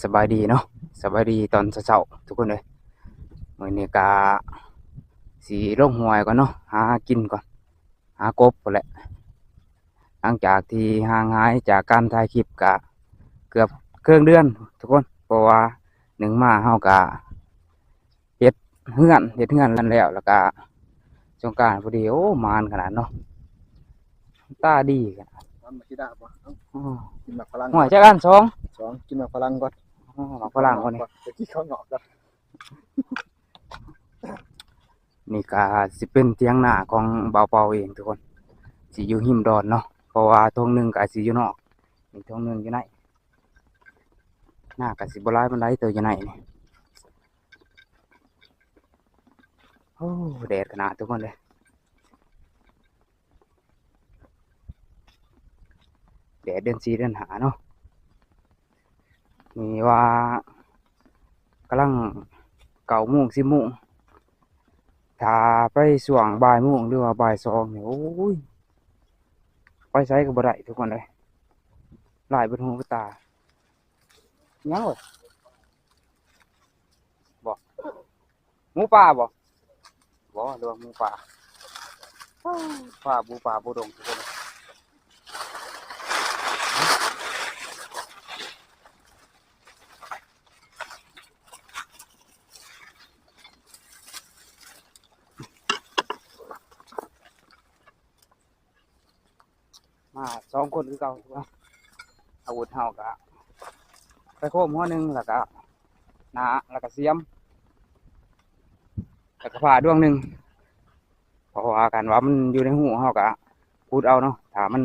ສະບາຍດີເນາະ ສະບາຍດີຕອນເຊົ້າໆ ທຸກຄົນເອີຍ. ມື້ນີ້ກະຊິລົງຫ້ວຍກ່ອນເນາະ ຫາກິນກ່ອນ ຫາກົບພຸ້ນແຫຼະ. ຫຼັງຈາກທີ່ຫ່າງຫາຍຈາກການຖ່າຍຄລິບກະເກືອບເຄິ່ງເດືອນ ທຸກຄົນ ເພາະວ່າໜຶ່ງມາເຮົາກະ ເຮັດເຮືອນ ເຮັດເຮືອນນັ້ນແລ້ວ ແລ້ວກະສົງການພໍດີ. ໂອ້ ໝານຂະໜາດເນາະ ຕາດີຂະໜາດ. ມັນມາຊິດາບໍ່? ເອົ້າ ໂອ້ ກິນໝາກຝຣັ່ງ ຫ້ວຍ ຈັກອັນ? ສອງ ສອງ ກິນໝາກຝຣັ່ງກ່ອນ. ອໍ ໝາກຝຣັ່ງກ່ອນນີ້ ໄປກິນເຂົ້ານອກກ່ອນ. ນີ້ກະຊິເປັນຖຽງນາຂອງບ່າວເປົາເອງ ທຸກຄົນ ຊິຢູ່ຮິມດອນເນາະ ເພາະວ່າທົ່ງໜຶ່ງກະຊິຢູ່ນອກ ອີກທົ່ງໜຶ່ງຢູ່ໃນ. ນາກະຊິບໍ່ຫຼາຍປານໃດ ໂຕຢູ່ໃນນີ້. ໂອ້ ແດດຂະໜາດ ທຸກຄົນເອີຍ ແດດເດືອນສີ່ເດືອນຫ້າເນາະ. ນີ້ວ່າກຳລັງເກົ້າໂມງ ສິບໂມງ ຖ້າໄປຊ່ວງບ່າຍໂມງ ຫຼືວ່າບ່າຍສອງນີ້ ໂອ້ຍ ໄປໃສກໍບໍ່ໄດ້ ທຸກຄົນເອີຍ ຫຼາຍເບິດຫູເບິດຕາ. ຫຍັງເວີຍ? ບໍ່? ໝູປ່າບໍ່? ບໍ່ ຫຼືວ່າໝູປ່າ? ປ່າ ໝູປ່າ ໝູດົງ ທຸກຄົນ. ມາສອງຄົນຄືເກົ່າ. ອາວຸດເຮົາກະໄພໂຄມຫົວໜຶ່ງ ແລ້ວກະໜ້າ ແລ້ວກະສຽມ ແລ້ວກະຜ້າດວງໜຶ່ງ ເພາະວ່າຄັນວ່າມັນຢູ່ໃນຮູເຮົາກະຂຸດເອົາເນາະ ຖ້າມັນ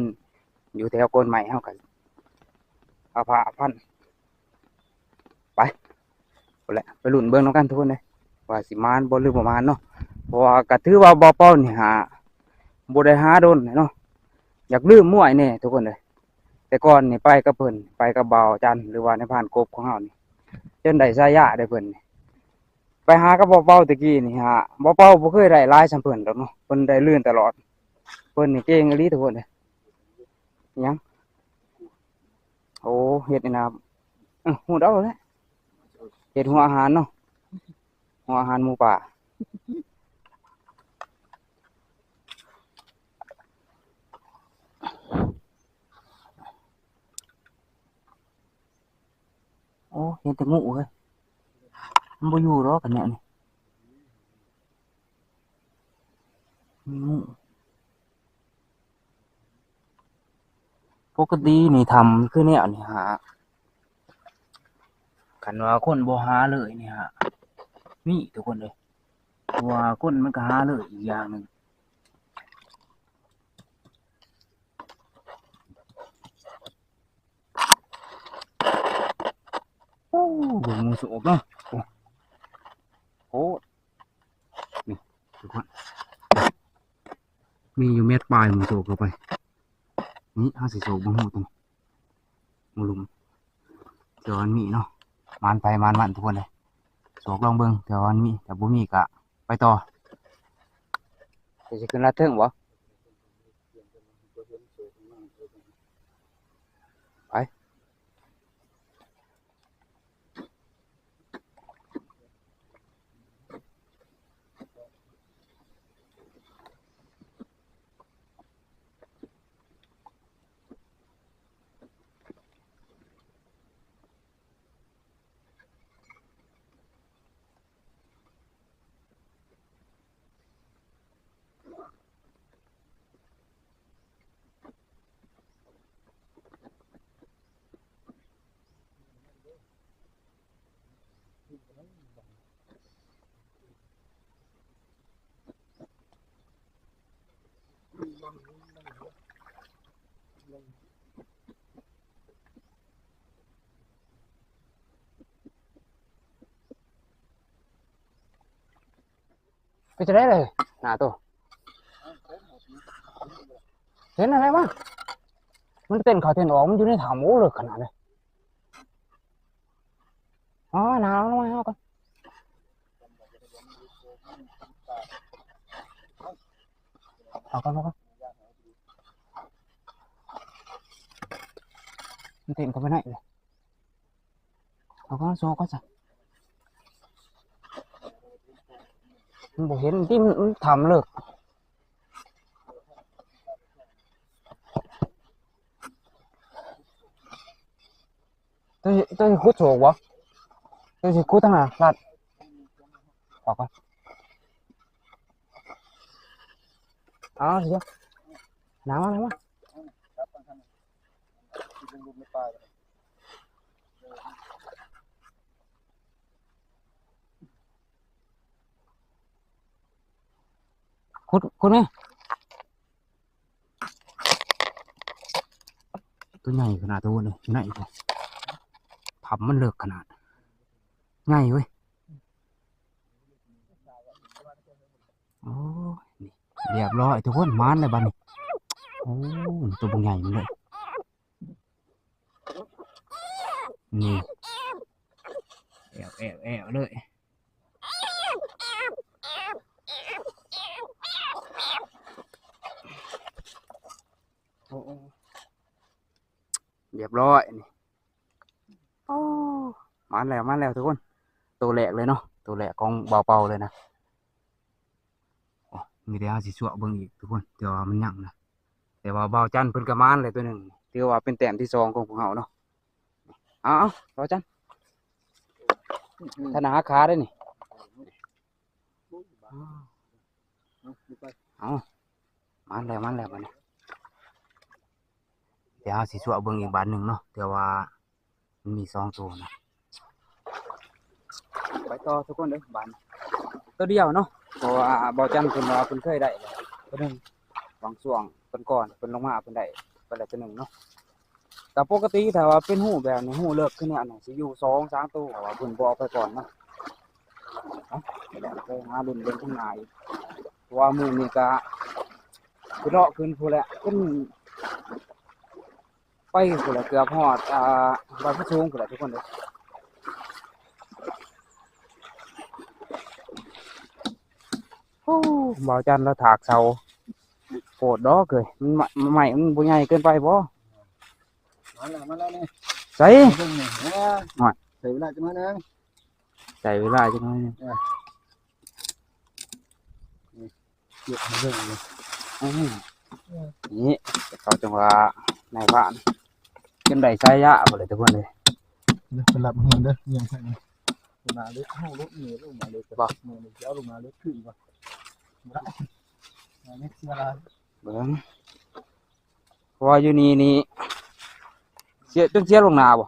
ຢູ່ແຖວໂກນໄມ້ເຮົາກະເອົາຜ້າພັນ. ໄປພຸ້ນແຫຼະ ໄປລຸ້ນເບິ່ງນຳກັນທຸກຄົນເອີຍ ວ່າຊິໝານບໍ່ ຫຼືບໍ່ໝານເນາະ. ເພາະວ່າກໍຖືວ່າບ່າວເປົານີ້ຫາບໍ່ໄດ້ຫາດົນແຫຼະເນາະ ຢາກລືມມວຍແດ່ທຸກຄົນເອີຍ. ແຕ່ກ່ອນນີ້ໄປກັບເພິ່ນ ໄປກັບບ່າວຈັນ ຫຼືວ່ານາຍພານກົບຂອງເຮົານີ້ ຈົນໄດ້ສາຍາເດ້ເພິ່ນນີ້. ໄປຫາກັບບ່າວເປົາແຕ່ກີ້ນີ້ຫາ ບ່າວເປົາບໍ່ເຄີຍໄດ້ຫຼາຍສ່ຳເພິ່ນດອກເນາະ ເພິ່ນໄດ້ລື່ນຕະຫຼອດ. ເພິ່ນນີ້ເກັ່ງອີ່ຫຼີທຸກຄົນເອີຍ. ຫຍັງ? ໂອ້ ເຮັດນີ້ນະ ເອີ ຮູດເອົາແຫຼະ ເຮັດຫົວອາຫານເນາະ ຫົວອາຫານໝູປ່າ. ໂອ້ ເຫັນແຕ່ງູເອີຍ ມັນບໍ່ຢູ່ດອກອັນເນີ້ຍນີ້ ມີງູ. ປົກກະຕິນີ້ຖ້ຳຄືແນວນີ້ຫາ ຄັນວ່າຄົນບໍ່ຫາເລີຍນີ້ຫາ ມີທຸກຄົນເອີຍ ເພາະວ່າຄົນມັນກໍຫາເລີຍອີກຢ່າງໜຶ່ງ. ໂອ້ ເບິ່ງໝູໂສກເນາະ ໂອ້ ໂອ້ ນີ້ທຸກຄົນ ມີຢູ່ແມັດປາຍໝູໂສກເຂົ້າໄປ. ນີ້ເຮົາຊິໂສກເບິ່ງ ຮູ້ຕົງໝູຫຼຸມ ເທື່ອວ່າມັນມີເນາະ ໝານໃຜໝານມັນທຸກຄົນເອີຍ. ໂສກລອງເບິ່ງ ເທື່ອວ່າມັນມີ ຖ້າບໍ່ມີກະໄປຕໍ່. ເຈົ້າຊິຂຶ້ນລາດເທິງບໍ່? ໄປ. ເປັນຈັ່ງໃດເລີຍ ໜ້າໂຕ? ເຫັນອະໄລວະ? ມັນເຕັ້ນເຂົ້າເຕັ້ນອອກ ມັນຢູ່ໃນຖ້ຳ. ໂອ້ ເລິກຂະໜາດເລີຍ. ອໍ ໜາວ ລົງມາເຮົາກ່ອນ. ເອົາກ່ອນ ເອົາກ່ອນ. ມັນເຕັ້ນເຂົ້າໄປໃນເລີຍ. ເອົາກ່ອນ ຊອກກ່ອນຊະ ມັນບໍ່ເຫັນຕິ ມັນ ມັນຖ້ຳເລິກ. ເຈົ້າຊິ ເຈົ້າຊິຂຸດໂສກບໍ່? ເຈົ້າຊິຂຸດທາງໜ້າ ລັດອອກກ່ອນ. ເອົາ ຊິ ນຳມາ ນຳມາ. ຂຸດ ຂຸດແມ່. ຕົວໃຫຍ່ຂະໜາດ ໂຕນີ້ໃຫຍ່ ຖ້ຳມັນເລິກຂະໜາດ ໃຫຍ່ເວີຍ. ໂອ້ຍ ນີ້ ຮຽບຮ້ອຍທຸກຄົນ ມານແລ້ວບັດນີ້. ໂອ້ ຕົວບັກໃຫຍ່ມັນເລີຍ ນີ້ ແອວ ແອວ ແອວເລີຍ. ໂອ້ ຮຽບຮ້ອຍນີ້. ໂອ້ ມາແລ້ວ ມາແລ້ວທຸກຄົນ ໂຕແລກເລີຍເນາະ ໂຕແລກຂອງບ່າວເປົາເລີຍນະ. ໂອ້ ມີແຕ່ເຮົາຊິຊວກເບິ່ງອີກທຸກຄົນ ແຕ່ວ່າມັນຍັງນະ ແຕ່ວ່າບ່າວຈັນເພິ່ນກໍມານແລ້ວໂຕໜຶ່ງ ຖືວ່າເປັນແຕ້ມທີສອງຂອງພວກເຮົາເນາະ. ເອົາ ເອົາ ບ່າວຈັນ ອືມ ທະນາຫາຂາເດ້ນີ້. ເອົາ ມາແລ້ວ ມາແລ້ວບັດນີ້ ດຽວເຮົາຊິຊວກເບິ່ງອີກບາດໜຶ່ງເນາະ ເທື່ອວ່າມັນມີສອງໂຕນະ. ໄປຕໍ່ທຸກຄົນເດີ ບາດໂຕດຽວເນາະ ເພາະວ່າບ່າວຈັນເພິ່ນວ່າເພິ່ນເຄີຍໄດ້ໂຕໜຶ່ງ ບາງຊ່ວງເພິ່ນກ່ອນເພິ່ນລົງມາເພິ່ນໄດ້ໄປແລ້ວໂຕໜຶ່ງເນາະ. ແຕ່ປົກກະຕິຖ້າວ່າເປັນຮູແບບນີ້ ຮູເລິກຄືແນວນີ້ ຊິຢູ່ສອງສາມໂຕ ເພາະວ່າເພິ່ນບໍ່ເອົາໄປກ່ອນເນາະ. ເອົາ ໄປຫາລຸ້ນເບິ່ງຂ້າງໜ້າອີກ ເພາະວ່າມື້ນີ້ກະຊິເລາະຂຶ້ນພຸ້ນແຫຼະ ຂຶ້ນໄປພຸ້ນແຫຼະ ເກືອບຮອດ ອ່າ ດອຍຜູ້ສູງພຸ້ນແຫຼະທຸກຄົນເອີຍ. ໂອ້ ບ່າວຈັນລາວຖາກເສົາໂພດດອກເອີຍ ມັນ ໄມ້ມັນບໍ່ໃຫຍ່ເກີນໄປບໍ່? ມາແລ້ວ ມາແລ້ວນີ້ ໃສ? ເບິ່ງນີ້ ໂອ້ຍ ໃຊ້ເວລາຈັກໜ້ອຍໜຶ່ງ ໃຊ້ເວລາຈັກໜ້ອຍໜຶ່ງ ເອີ ນີ້ ເກັບໃຫ້ເບິ່ງນີ້ ອືມ ນີ້ ເຂົາຈັ່ງວ່ານາຍພານ ຈົນໄດ້ສາຍາບໍ່ເລີຍທຸກຄົນເອີຍ. ເດີ ໄປລັບເຮືອນເດີ ຍັງໃສ່ ລົງມາເລີຍ ເຮົາລົງນີ້ ລົງມາເລີຍ ບໍ່ ມື້ນີ້ຊິເອົາລົງມາເລີຍ ຄືວ່າ ບໍ່ໄດ້ ເຮັດເສຍຫຼາຍ ເບິ່ງ ເພາະວ່າຢູ່ນີ້ນີ້ ເສຍ ຈົນເສຍລ່ວງໜ້າບໍ່?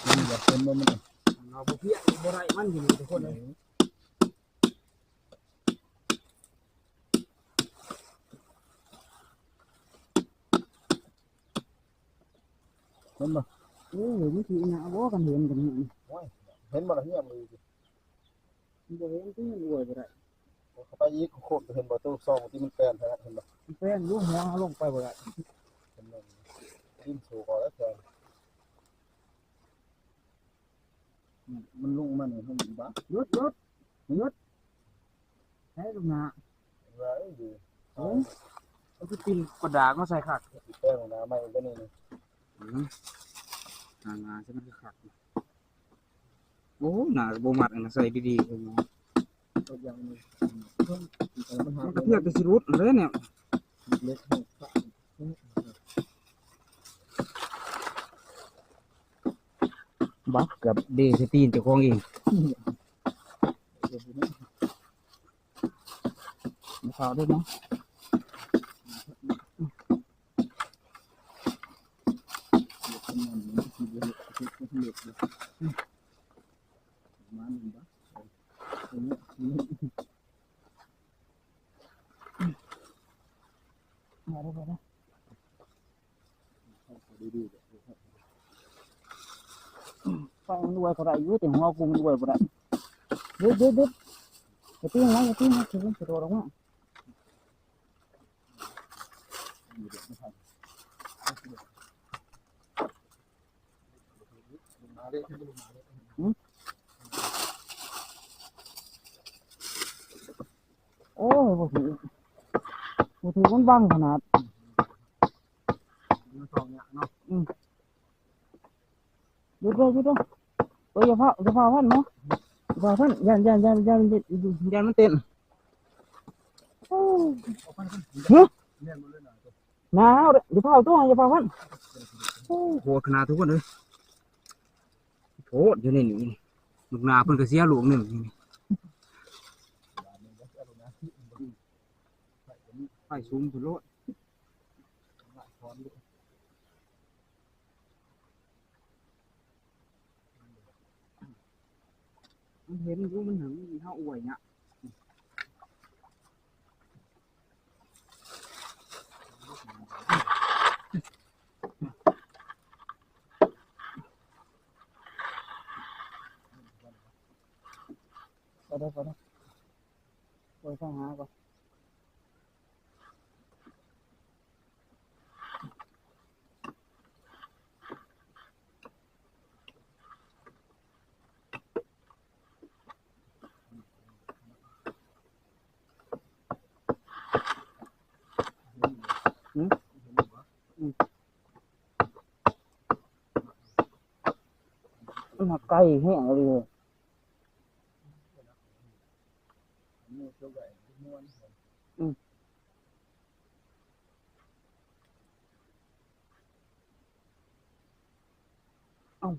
ມັນຢາກເປັນບໍ່ ມັນ ເອົາບໍ່ພຽງ ບໍ່ໄດ້ມັນຢູ່ນີ້ທຸກຄົນເອີຍ. ເຫັນບໍ່? ໂອ້ຍ ມັນຊິອັນນັ້ນບໍ່ ຄັນເຫັນກັນນີ້ ໂອ້ຍ ເຫັນບໍ່ລະ ຮຽບເລີຍ ມັນບໍ່ເຫັນຕິ ມັນອວຍບໍ່ໄດ້ ເຂົ້າໄປອີກ ໂຄດ ເຫັນບໍ່? ໂຕສອງທີ່ມັນແປນ ເຫັນບໍ່? ມັນແປນຢູ່ ຫົວເຮົາລົງໄປບໍ່ໄດ້ ເຫັນບໍ່? ຕີນໂຊກເອົາແລ້ວແປນ. ອືມ ມັນລົງມານີ້ ມັນບາດ ຢຸດ ຢຸດ ຢຸດ ໃຊ້ລູກໜ້າ ວ່າເອີຍ ເອີ ເອົາຄືປິ່ນປະດາກມາໃສ່ຄັກ ແປງໜ້າໃໝ່ຕົວນີ້ນະ ອືມ ໜ້າ ໜ້າໃສ່ມັນຄັກ ໂອ້ ໜ້າກໍບໍ່ມັດ ອັນນັ້ນໃສ່ດີໆ ເອີ ມັນກໍເທື່ອແຕ່ຊິຫຼຸດແລ້ວແນວ ເຫຼັກ ບາດ ເກືອບເດໃສ່ຕີນເຈົ້າຂອງເອງ ບໍ່ເຂົ້າເດ້ເນາະ ມາເດີ ມາເດີ. ໄຟມັນອວຍເຂົາໄດ້ຢູ່ ແຕ່ຫົວກູມັນອວຍບໍ່ໄດ້. ເດັດ ເດັດ ເດັດ ຢ່າຕີນນະ ຢ່າຕີນນະ ຊິໂດດອອກມາ. ໂອ້ຍ ບໍ່ຖືກ ບໍ່ ຫູມັນບັງຂະໜາດ. ອືມ ຢຸດເລີຍ ຢຸດເລີຍ. ເອີ ຢ່າຟ້າວ ຢ່າຟ້າວພັນເນາະ ຢ່າຟ້າວພັນ ຢ້ານ ຢ້ານ ຢ້ານ ຢ້ານ ຢ້ານມັນເຕັ້ນ. ຫື ໜາວເດ້ ຢ່າຟ້າວຕົວະ ຢ່າຟ້າວພັນ. ໂອ້ ໂຫດຂະໜາດທຸກຄົນເອີຍ. ໂພດຢູ່ໃນນີ້ ລູກໜ້າເພິ່ນກໍເສຍລູກໜຶ່ງ. ໄຟສູງພຸ້ນໂລດ. ມັນເຫັນຢູ່ ມັນຫຍັງ ເຮົາອວຍຍະ. ໄປເດີ ໄປເດີ ໄປຫາກ່ອນ. ມັນຫາກໄກແຮງອີ່ຫຼີ.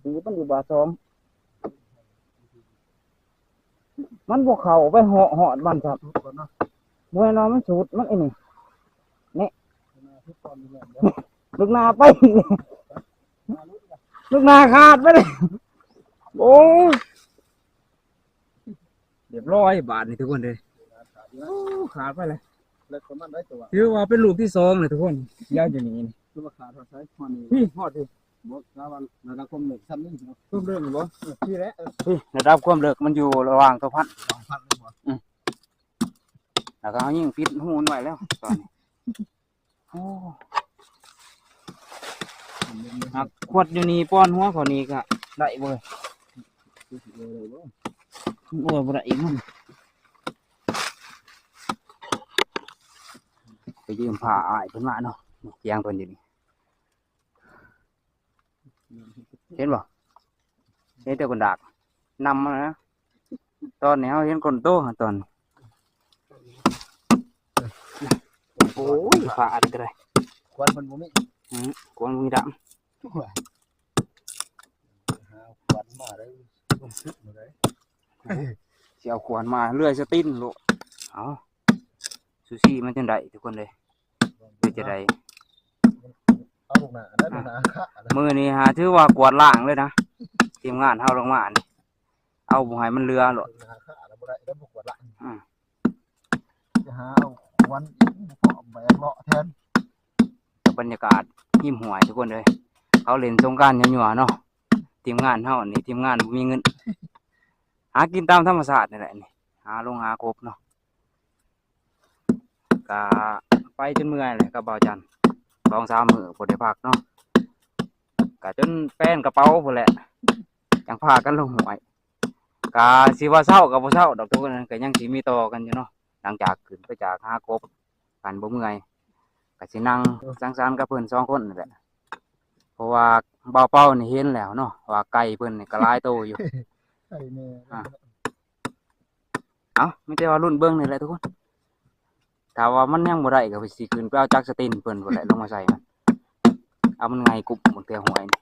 ເອົ້າ ມັນຢູ່ບາດສອງ ມັນບໍ່ເຂົ້າໄປເຫາະຮອດມັນຊ້ຳ. ບໍ່ແມ່ນວ່າມັນສູດ ມັນອັນນີ້ ນີ້ ລູກໜ້າໄປ ລູກໜ້າຂາດໄປເລີຍ. ໂອ້ຍ ຮຽບຮ້ອຍບາດນີ້ທຸກຄົນເອີຍ. ໂອ້ ຂາດໄປເລີຍ. ເລິກປະມານໃດຕົວະ? ຖືວ່າເປັນລູກທີສອງແລ້ວທຸກຄົນ ຍາວຢູ່ນີ້. ຄືວ່າຂາດຮອດໃສ? ຮອດນີ້ ພີ້ ຮອດພີ້. ບໍ່ ລະດັບຄວາມເລິກຊ່ຳນີ້ເນາະ. ຄວາມເລິກບໍ່? ເອີ ພີ້ແຫຼະ. ພີ້ ລະດັບຄວາມເລິກມັນຢູ່ລະຫວ່າງຕົວພັນ ລະຫວ່າງພັນເລີຍບໍ່? ອື ແລ້ວກໍເຮົາຍິງປິດຮູມັນໄວ້ແລ້ວຕອນນີ້. ໂອ້ ຫາກຂວດຢູ່ນີ້ປ້ອນຫົວເຂົານີ້ກະໄດ້ເວີຍ. ໂອ້ຍ ບໍ່ໄດ້ອີກມັນ. ໄປຢືມຜ້າອ້າຍເພິ່ນມາເນາະ ກຽງເພິ່ນຢູ່ນີ້. ເຫັນບໍ່? ເຫັນແຕ່ຄົນດາກນຳມານະ. ຕອນນີ້ເຮົາເຫັນຄົນໂຕ ຕອນ ໂອ້ຍ ຜ້າອັນນີ້ກໍໄດ້ ຄວັນມັນບໍ່ມີ. ອື ຄວັນບໍ່ມີດຳ. ໂອ້ຍ ຫາຂວັນມາໄດ້ ລົງເທິງບໍ່ໄດ້. ຊິເອົາຂວັນມາເລື່ອຍສະຕິນໂລດ. ເອົາ ຊູຊີມັນຈັ່ງໃດທຸກຄົນເອີຍ. ເປັນຈັ່ງໃດ? ເອົາລູກໜ້າ ອັນນັ້ນ ອາ ລູກໜ້າຂາດ. ມື້ນີ້ຫາຖືວ່າກວາດລ້າງເລີຍນະ ທີມງານເຮົາລົງມານີ້ ເອົາບໍ່ໃຫ້ມັນເຫຼືອໂລດ. ລູກໜ້າຂາດແລ້ວບໍ່ໄດ້ ແລ້ວບໍ່ກວາດລ້າງ. ອື ຈະຫາເອົາຄວັນອີກ ບໍ່ພໍແບກເລາະແທນ. ບັນຍາກາດຮິມຫ້ວຍທຸກຄົນເອີຍ ເຂົາຫຼິ້ນສົງການຍົວໆເນາະ. ທີມງານເຮົານີ້ ທີມງານບໍ່ມີເງິນ ຫາກິນຕາມທຳມະຊາດນີ້ແຫຼະນີ້ ຫາລົງຫາກົບເນາະ. ກະໄປຈົນເມື່ອຍແຫຼະກັບບ່າວຈັນ ສອງສາມມື້ບໍ່ໄດ້ພັກເນາະ ກະຈົນແປນກະເປົາພຸ້ນແຫຼະ ຈັ່ງພາກັນລົງຫ້ວຍ. ກະຊິວ່າເຊົາກະບໍ່ເຊົາດອກທຸກຄົນ ກະຍັງຊິມີຕໍ່ກັນຢູ່ເນາະ. ຫຼັງຈາກຂຶ້ນໄປຈາກຫາກົບ ຄັນບໍ່ເມື່ອຍ ກະຊິນັ່ງສັງສັນກັບເພິ່ນສອງຄົນນັ້ນແຫຼະ ເພາະວ່າບ່າວເປົານີ້ເຫັນແລ້ວເນາະ ວ່າໄກ່ເພິ່ນນີ້ກະຫຼາຍໂຕຢູ່. ໄກ່ແມ່ ອາ ເອົ້າ ມີແຕ່ວ່າລຸ້ນເບິ່ງນີ້ແຫຼະທຸກຄົນ. ຖ້າວ່າມັນຍັງບໍ່ໄດ້ກໍຊິຂຶ້ນໄປເອົາຈັກສະຕິນເພິ່ນພຸ້ນແຫຼະ ລົງມາໃສ່ມັນ ເອົາມັນໄຫງ່ກຸບເບິ່ງແຖວຫ້ວຍນີ້.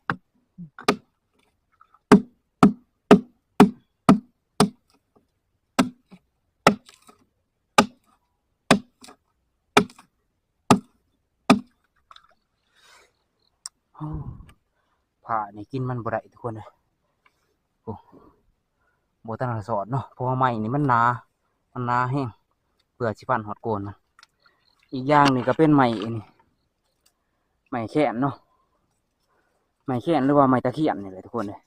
ໂອ້ ຜ້ານີ້ກິນມັນບໍ່ໄດ້ທຸກຄົນເອີຍ. ໂອ້ ບໍ່ທັນໄດ້ສອດເນາະ ເພາະວ່າໄມ້ນີ້ມັນໜາ ມັນໜາແຮງ ເພື່ອຊິພັນຮອດໂກນມັນ. ອີກຢ່າງນີ້ກໍເປັນໄມ້ອັນນີ້ ໄມ້ແຄນເນາະ ໄມ້ແຄນ ຫຼືວ່າໄມ້ຕະຄຽນນີ້ແຫຼະທຸກຄົນເອີຍ.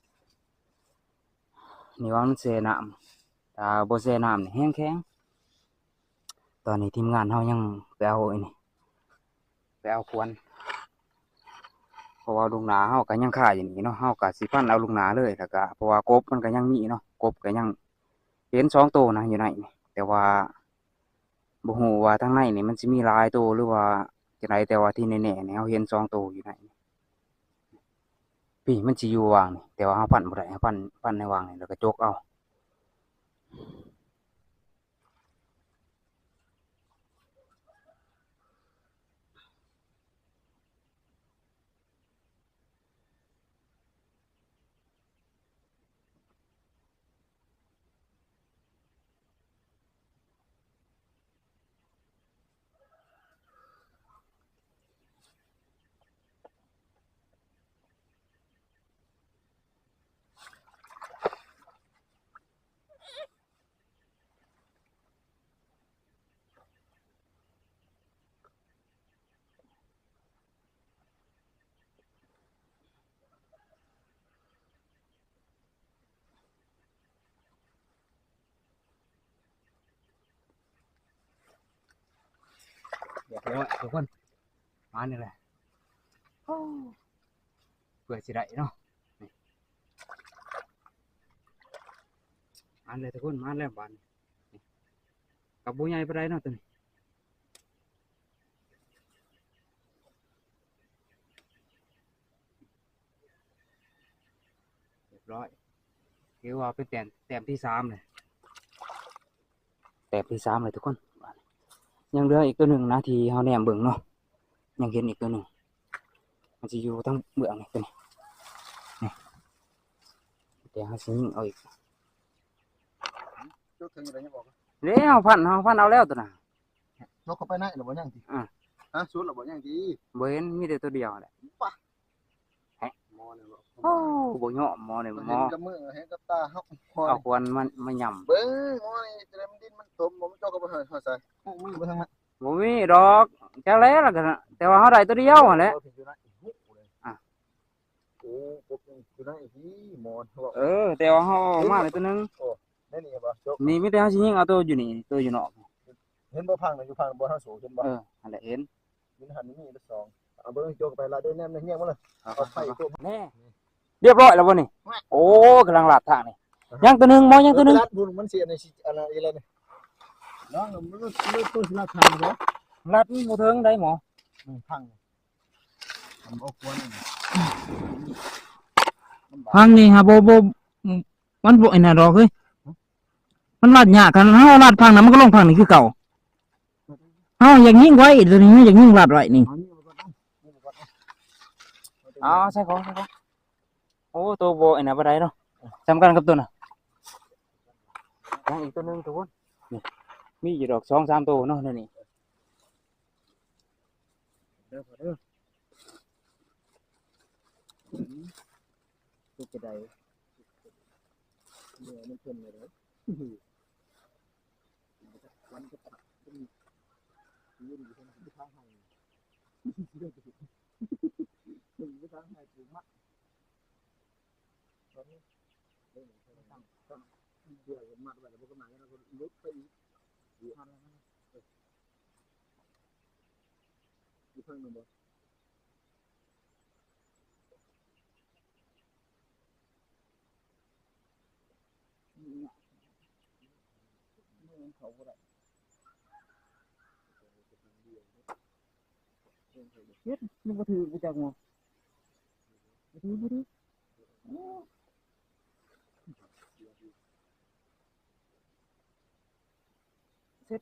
ນີ້ວ່າມັນແຊ່ນ້ຳ ຖ້າບໍ່ແຊ່ນ້ຳນີ້ແຮງແຂງ. ຕອນນີ້ທີມງານເຮົາຍັງໄປເອົາອັນນີ້ ໄປເອົາຂວັນ ເພາະວ່າລູກໜ້າເຮົາກໍຍັງຄາຢູ່ນີ້ເນາະ ເຮົາກໍຊິພັນເອົາລູກໜ້າເລີຍ. ແລ້ວກໍເພາະວ່າກົບມັນກໍຍັງມີເນາະ ກົບກໍຍັງເຫັນສອງໂຕນະຢູ່ໃນນີ້ ແຕ່ວ່າ ບໍ່ຮູ້ວ່າທາງໃນນີ້ມັນຊິມີຫຼາຍໂຕ ຫຼືວ່າຈັ່ງໃດ, ແຕ່ວ່າທີ່ແນ່ໆນີ້ເຮົາເຫັນສອງໂຕຢູ່ໃນນີ້. ປີ້ ມັນຊິຢູ່ຫວ່າງນີ້ ແຕ່ວ່າເຮົາຟັນບໍ່ໄດ້, ເຮົາຟັນ, ຟັນໃນຫວ່າງນີ້ແລ້ວກໍຈົກເອົາ. ຮຽບຮ້ອຍທຸກຄົນ ມານີ້ແຫຼະ ໂອ້ ເພື່ອຊິໄດ້ເນາະ ນີ້ ມາແລ້ວທຸກຄົນ ມາແລ້ວບາດນີ້ ນີ້ ກໍບໍ່ໃຫຍ່ປານໃດເນາະໂຕນີ້. ຮຽບຮ້ອຍ ຖືວ່າເປັນແຕ້ມ ແຕ້ມທີສາມເລີຍ ແຕ້ມທີສາມເລີຍທຸກຄົນ. ຍັງເຫຼືອອີກໂຕໜຶ່ງນະ ທີ່ເຮົາແນມເບິ່ງເນາະ ຍັງເຫັນອີກໂຕໜຶ່ງ ມັນຊິຢູ່ທາງເບື້ອງນີ້ ໂຕນີ້ ນີ້ ແຕ່ເຮົາຊິຍິງເອົາອີກ. ຈົກເຖິງຢູ່ໃດຍັງອອກ ແລ້ວ ເຮົາຟັນ ເຮົາຟັນເອົາແລ້ວໂຕນັ້ນ ຈົກເຂົ້າໄປໃນແລ້ວບໍ່ຍັງຕິ? ອາ ຮະ ສຸດແລ້ວບໍ່ຍັງຕິ? ບໍ່ເຫັນ ມີແຕ່ໂຕດຽວແຫຼະ ປະ ແຮະ ໝໍນີ້ບໍ່ ໂອ້ ບໍ່ຍອມໝໍນີ້ ເຫັນ ໝໍ ກັບມື ເຫັນກັບຕາເຮົາ ເອົາຂວນມາ ມາຫຍ້ຳ ເບິ່ງໝໍນີ້ ແຕ່ມັນດິນມັນຖົມບໍ່ ມັນຈົກເຂົ້າໄປຮອດໃສ ໂອ້ ມັນຢູ່ໄປທາງນັ້ນ ບໍ່ມີດອກ ຈັກແລ້ວ ແຕ່ວ່າເຮົາໄດ້ໂຕດຽວຫັ້ນແຫຼະ ອາ ໂອ້ ບໍ່ເປັນຢູ່ໃນທີ່ໝໍ ເອີ ແຕ່ວ່າເຮົາເອົາມາແລ້ວໂຕໜຶ່ງ ໂອ້ ໃນນີ້ບໍ່ ໂຈະ ນີ້ມີແຕ່ເຮົາຊິຍິງເອົາໂຕຢູ່ນີ້ ໂຕຢູ່ນອກ ເຫັນບໍ່ ພັງນະ ຢູ່ພັງບໍ່ ເຮົາໂຊກ ເຫັນບໍ່ ເອີ ຫັ້ນແຫຼະ ເຫັນ ຢູ່ໃນຫັ້ນມີແຕ່ສອງ ເອົາເບິ່ງ ໂຈະໄປລະ ເດີ ແນມ ແນມ ແນມມາເລີຍ ເອົາໄຟໂຕ ແນ່ ຮຽບຮ້ອຍແລ້ວບໍ່ນີ້? ໂອ້ ກຳລັງລາດທາງນີ້ ຍັງໂຕໜຶ່ງບໍ່ ຍັງໂຕໜຶ່ງ ລາດບຸນ ມັນຊິອັນນີ້ ຊິອັນນັ້ນອີກແລ້ວນີ້ ລອງ ມັນ ມັນ ລາດທາງບໍ່ ລາດມັນບໍ່ເຖິງໃດໝໍ ອືມ ພັງ ພັງນີ້ຫາບໍ່ ບໍ່ ມັນບໍ່ອັນນັ້ນດອກເຮີ້ຍ ມັນລາດຍາກ ຄັນເຮົາລາດພັງນະ ມັນກໍລົງພັງນີ້ຄືເກົ່າ ເຮົາຢາກຍິງໄວ ໂຕນີ້ເຮົາຢາກຍິງລາດໄວນີ້ ເອົາໃສ່ຂອງ ໃສ່ຂອງ ໂອ້ ໂຕບໍ່ອັນນັ້ນປານໃດເນາະ ສ່ຳກັນກັບໂຕນັ້ນ ຍັງອີກໂຕໜຶ່ງທຸກຄົນ ນີ້ ມີຢູ່ດອກສອງສາມໂຕເນາະ ແນວນີ້ ເດີ ເດີ ອືມ ເປັນຈັ່ງໃດ ເມື່ອມັນເປັນແນວໃດ ມັນກໍຕັດ ມັນຢູ່ທາງ ຢູ່ທາງໃຫ້ ຢູ່ທາງໃຫ້ປູກມັນ ຕອນນີ້ ເອີ ຕັ້ງ ຕັ້ງ ເດືອມັດໄວ້ແລ້ວ ບໍ່ກໍມາ ແລ້ວກໍຫຼຸດໄປອີກ ຢູ່ເທິງນັ້ນບໍ່? ເຂົ້າບໍ່ໄດ້ ເຮັດ ມັນບໍ່ຖືກ ບໍ່ຈັກໝໍ ບໍ່ຖືກ ບໍ່ຖືກ ໂອ້ ເສັດ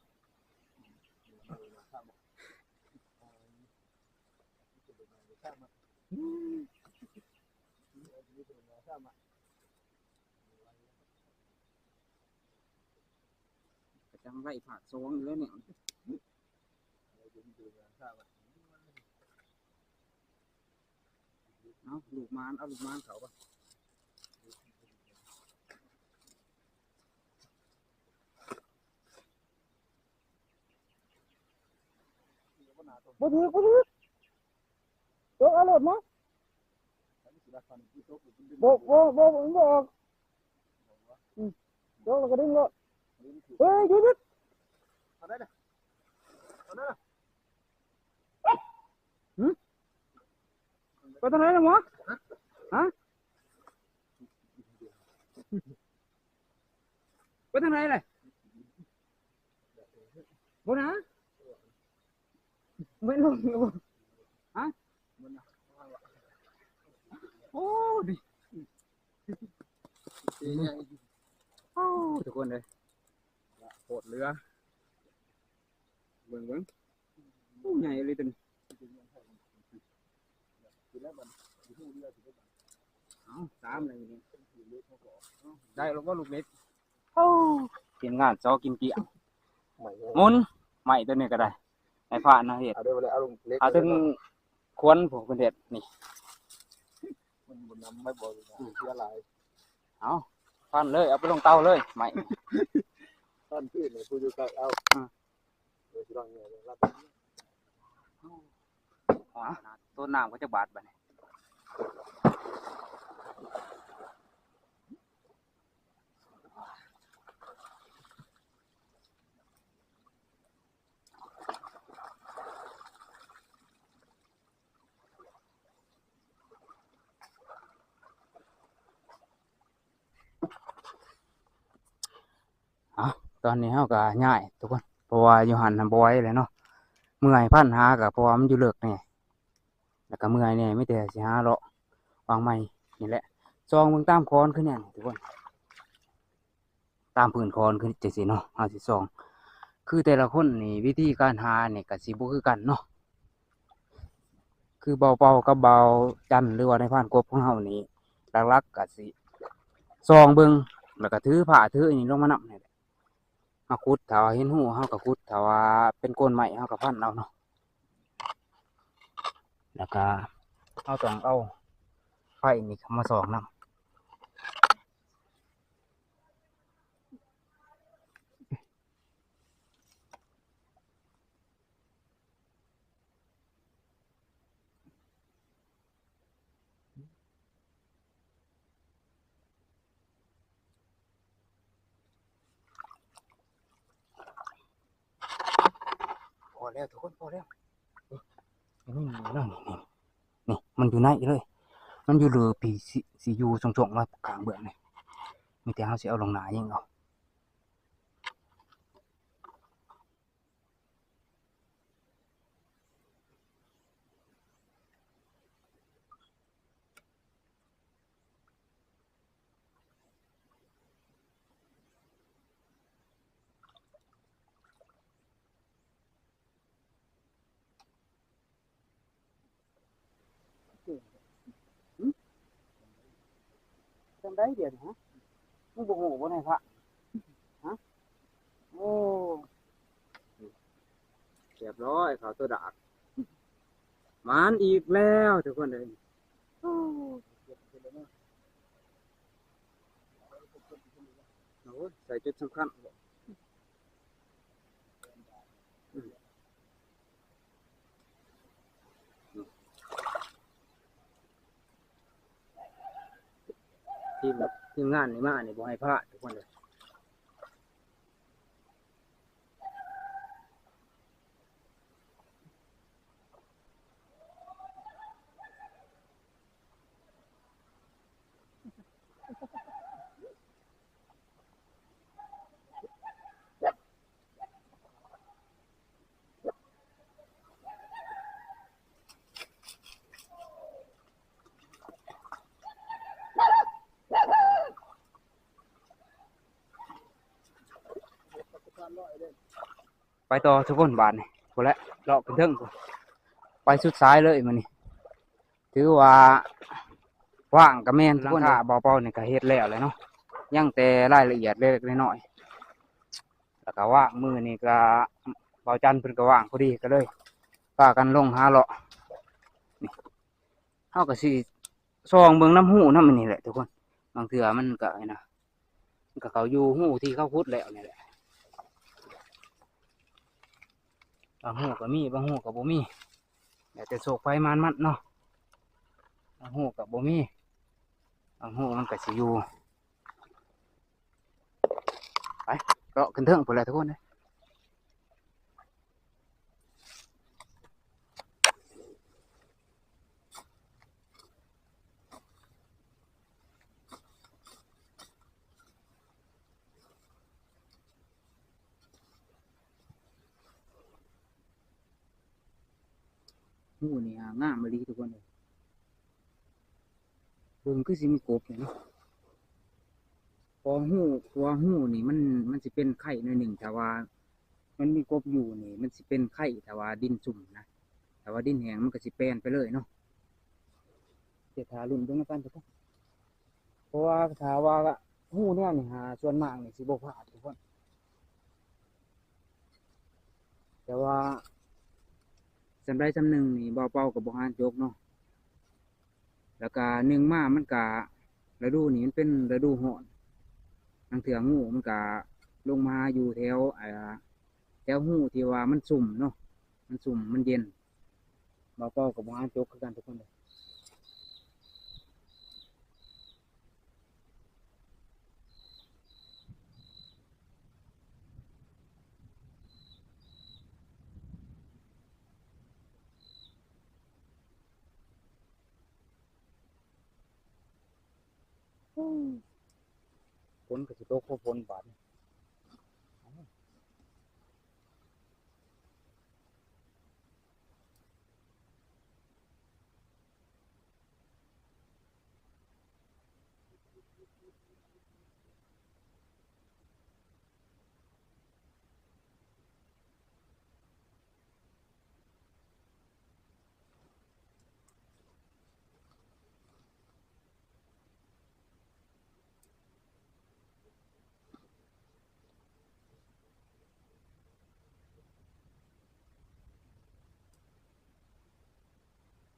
ກະຈັ່ງໄດ້ພາກສອງຢູ່ແລ້ວນີ້. ເອົາລູກມານ ເອົາລູກມານເຂົ້າກ່ອນ. ບໍ່ຖືກ ບໍ່ຖືກ ໂຈກເອົາໂລດມາ. ບໍ່ ບໍ່ ບໍ່ ມັນບໍ່ອອກ. ອືມ ໂຈກແລ້ວກໍດຶງໂລດ. ເຮີ້ຍ ຢຸດ ຢຸດ. ເອົາໄດ້ລະ ເອົາໄດ້ລະ. ຫື? ໄປທາງໃດລະໝໍ? ຮະ? ໄປທາງໃດລະ? ບໍ່ນະ ແມ່ນລົງຢູ່ບໍ່? ຮະ? ໂອ້ ນີ້ ໂອ້ ທຸກຄົນເອີຍ ໂຄດເຫຼືອ ເບິ່ງ ເບິ່ງ ໂອ້ ໃຫຍ່ອີ່ຫຼີຕົວນີ້ ເອົາ ສາມແລ້ວນີ້ ໄດ້ແລ້ວບໍ່ລູກເລັກ? ໂອ້ ທີມງານຊໍກິນກ້ຽງ ໝູນ ໄມ້ຕົວນີ້ກໍໄດ້ ໃຫ້ຜ່ານນະເຮັດ ເອົາເດີ ເອົາເອົາເທິງຂວັນພວກເພິ່ນເຮັດນີ້ ມັນບໍ່ນຳໄມ້ບໍ່ເສຍຫຼາຍ ເອົາ ຟັນເລີຍ ເອົາໄປລົງເຕົາເລີຍ ໄມ້ ຟັນພື້ນໃຫ້ຜູ້ຢູ່ໃກ້ເອົາ ອືມ ເດີ ຊິລອງເຫື່ອເລີຍ ລັດ ອໍ ໂຕນ້ຳກໍຈັກບາດບາດນີ້. ເອົາ ຕອນນີ້ເຮົາກໍຍ້າຍທຸກຄົນ ເພາະວ່າຢູ່ຫັ້ນນະບໍ່ໄຫວແລ້ວເນາະ ເມື່ອຍ ພັນຫາກໍເພາະວ່າມັນຢູ່ເລິກແດ່ ແລ້ວກໍເມື່ອຍແດ່ ມີແຕ່ຊິຫາເລາະວາງໃໝ່ນີ້ແຫຼະ ສ່ອງເບິ່ງຕາມຄອນຄືແນວນີ້ທຸກຄົນ ຕາມພື້ນຄອນຄືຈັ່ງຊີ້ເນາະ ເຮົາຊິສ່ອງ ຄືແຕ່ລະຄົນນີ້ວິທີການຫານີ້ກໍຊິບໍ່ຄືກັນເນາະ ຄືບ່າວເປົາກັບບ່າວຈັນ ຫຼືວ່ານາຍພານກົບຂອງເຮົານີ້ ຫຼັກໆກໍຊິສ່ອງເບິ່ງ ແລ້ວກໍຖືພ້າຖືອີ່ຫຍັງລົງມານຳນີ້ແຫຼະ ມາຂຸດ ຖ້າວ່າເຫັນຮູເຮົາກໍຂຸດ ຖ້າວ່າເປັນໂກນໄມ້ເຮົາກໍຟັນເອົາເນາະ ແລ້ວກໍເຮົາຕ້ອງເອົາໄຟນີ້ເຂົ້າມາສ່ອງນຳ. ພໍແລ້ວທຸກຄົນ ພໍແລ້ວ ນີ້ ນີ້ ນີ້ ມັນຢູ່ໃນເລີຍ ມັນຢູ່ເລີ ພີ ຊິ ຊິຢູ່ຊ່ອງໆ ມາຂ້າງເບື້ອງນີ້ ມີແຕ່ເຮົາຊິເອົາລົງໜ້າຍິງເອົາ. ຈັ່ງໃດດຽວນີ້ ຮະ? ມຶງບໍ່ຮູ້ບໍ່ນາຍພະ? ຮະ? ໂອ້ ຮຽບຮ້ອຍ ເຂົ້າຕົວດາກ ໝານອີກແລ້ວທຸກຄົນເອີຍ ໂອ້ ໂອ້ຍ ໃສ່ຈຸດສຳຄັນ ທີມ ທີມງານນີ້ມານີ້ບໍ່ໃຫ້ພາດທຸກຄົນເອີຍ. ໄປຕໍ່ທຸກຄົນບາດນີ້ ພຸ້ນແຫຼະ ເລາະຂຶ້ນເທິງ ໄປສຸດສາຍເລີຍມື້ນີ້ ຖືວ່າຫວ່າງກໍແມ່ນ ຫຼັງຄາບ່າວເປົານີ້ກໍເຮັດແລ້ວແຫຼະເນາະ ຍັງແຕ່ລາຍລະອຽດເລັກໆນ້ອຍໆ ແລ້ວກໍຫວ່າງ ມື້ນີ້ກໍບ່າວຈັນເພິ່ນກໍຫວ່າງພໍດີ ກໍເລີຍພາກັນລົງຫາເລາະ ນີ້ ເຮົາກໍຊິ ສ່ອງເບິ່ງນຳຮູນຳອັນນີ້ແຫຼະທຸກຄົນ ບາງເທື່ອມັນກໍ ອັນນະ ມັນກໍເຂົ້າຢູ່ຮູທີ່ເຂົາຂຸດແລ້ວນີ້ແຫຼະ ບາງຮູກໍມີ ບາງຮູກໍບໍ່ມີ ແລ້ວແຕ່ໂຊກໃຜໝານມັນເນາະ ບາງຮູກໍບໍ່ມີ ບາງຮູມັນກໍຊິຢູ່ ໄປ ເລາະຂຶ້ນເທິງພຸ້ນແຫຼະທຸກຄົນເອີຍ. ຮູນີ້ຫາງາມອີ່ຫຼີທຸກຄົນເອີຍ. ເບິ່ງຄືຊິມີກົບແທ້ເນາະ. ເພາະຮູ ເພາະວ່າຮູນີ້ມັນ ມັນຊິເປັນໄຄໜ້ອຍໜຶ່ງ, ຖ້າວ່າມັນມີກົບຢູ່ນີ້ ມັນຊິເປັນໄຄ ຖ້າວ່າດິນຊຸ່ມນະ, ຖ້າວ່າດິນແຫ້ງມັນກໍຊິແປນໄປເລີຍເນາະ. ດຽວຖ້າລຸ້ນເບິ່ງນຳກັນທຸກຄົນ. ເພາະວ່າຖ້າວ່າຮູແນວນີ້ຫາ ສ່ວນມາກນີ້ຊິບໍ່ພາດທຸກຄົນ. ແຕ່ວ່າສ່ຳໃດສ່ຳໜຶ່ງນີ້ ບ່າວເປົາກໍບໍ່ຫາຈົກເນາະ. ແລ້ວກະໜຶ່ງມາມັນກະ ລະດູນີ້ມັນເປັນລະດູຮ້ອນ, ລາງເທື່ອງູມັນກະລົງມາຢູ່ແຖວ ອ່າ ແຖວຮູທີ່ວ່າມັນຊຸ່ມເນາະ, ມັນຊຸ່ມ ມັນເຢັນ. ບ່າວເປົາກໍບໍ່ຫາຈົກຄືກັນທຸກຄົນເດີ. ຝົນກໍຊິຕົກ ພໍຝົນບາດນີ້.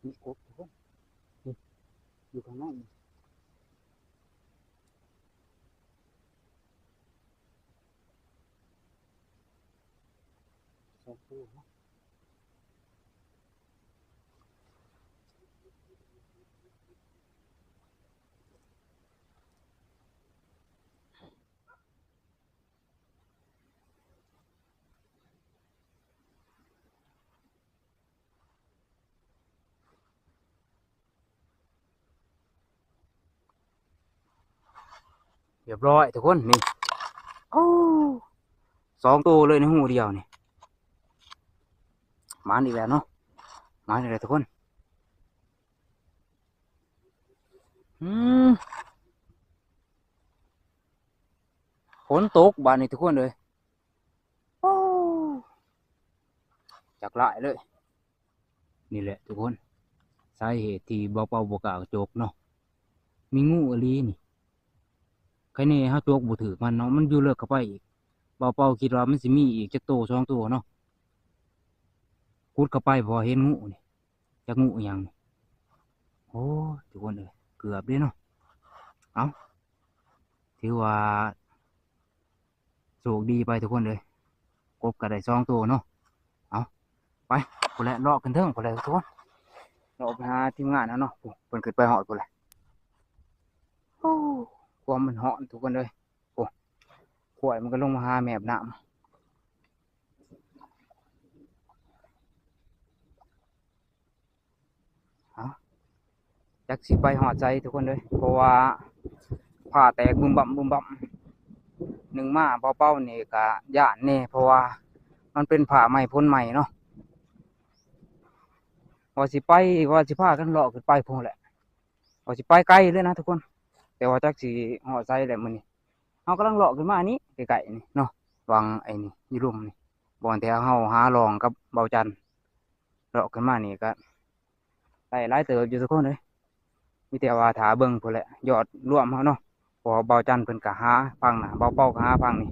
ມີກົບທຸກຄົນ ນີ້ ຢູ່ຂ້າງໃນນີ້ ສອງໂຕເນາະ. ຮຽບຮ້ອຍທຸກຄົນ ນີ້ ໂອ້ ສອງໂຕເລີຍໃນຮູດຽວນີ້. ໝານອີກແລ້ວເນາະ ໝານອີກແລ້ວທຸກຄົນ. ອືມ ຝົນຕົກບາດນີ້ທຸກຄົນເອີຍ. ໂອ້ ຈັກຫຼາຍເລີຍ. ນີ້ແຫຼະທຸກຄົນ ສາເຫດທີ່ບ່າວເປົາບໍ່ກ້າຈົກເນາະ ມີງູອີ່ຫຼີນີ້. ໃຄແນ່ເຮົາຈົກບໍ່ຖືກມັນເນາະ ມັນຢູ່ເລິກເຂົ້າໄປອີກ. ບ່າວເປົາຄິດວ່າມັນຊິມີອີກຈັກໂຕສອງໂຕເນາະ ຂຸດເຂົ້າໄປພໍເຫັນງູນີ້. ຈັກງູອີ່ຫຍັງນີ້. ໂອ້ຍ ທຸກຄົນເອີຍ ເກືອບເດ້ເນາະ. ເອົ້າ ຖືວ່າ ໂຊກດີໄປທຸກຄົນເອີຍ ກົບກໍໄດ້ສອງໂຕເນາະ. ເອົາ ໄປ ພຸ້ນແຫຼະ ເລາະຂຶ້ນເທິງພຸ້ນແຫຼະທຸກຄົນ ເລາະໄປຫາທີມງານເຮົາເນາະ. ໂອ້ ເພິ່ນຂຶ້ນໄປຮອດພຸ້ນແຫຼະ. ໂອ້ ຄວາມມັນຮ້ອນທຸກຄົນເອີຍ. ໂອ້ ຄວາຍມັນກໍລົງມາຫາແມບນ້ຳ. ເອົ້າ ຈັກຊິໄປຮອດໃສທຸກຄົນເອີຍ ເພາະວ່າຟ້າແຕກບຶມບຳບຶມບຳ. ໜຶ່ງມາເປົາໆນີ້ກະຢ້ານແດ່ ເພາະວ່າມັນເປັນຟ້າໃໝ່ຝົນໃໝ່ເນາະ. ວ່າຊິໄປ ວ່າຊິພາກັນເລາະຂຶ້ນໄປພຸ້ນແຫຼະ ວ່າຊິໄປໄກເລີຍນະທຸກຄົນ ແຕ່ວ່າຈັກຊິຮອດໃສແຫຼະມື້ນີ້. ເຮົາກຳລັງເລາະຂຶ້ນມານີ້ໃກ້ໆນີ້ເນາະ ຫວ່າງໄອ້ນີ້ຢູ່ລຸ່ມນີ້ ບ່ອນທີ່ເຮົາຫາລອງກັບເບົາຈັນ ເລາະຂຶ້ນມານີ້ກະໄດ້ຫຼາຍເຕີບຢູ່ທຸກຄົນເອີຍ. ມີແຕ່ວ່າຖ້າເບິ່ງພຸ້ນແຫຼະ ຍອດລວມເຮົາເນາະ ເພາະວ່າເບົາຈັນເພິ່ນກະຫາຝັ່ງນະ ເບົາເປົາກະຫາຝັ່ງນີ້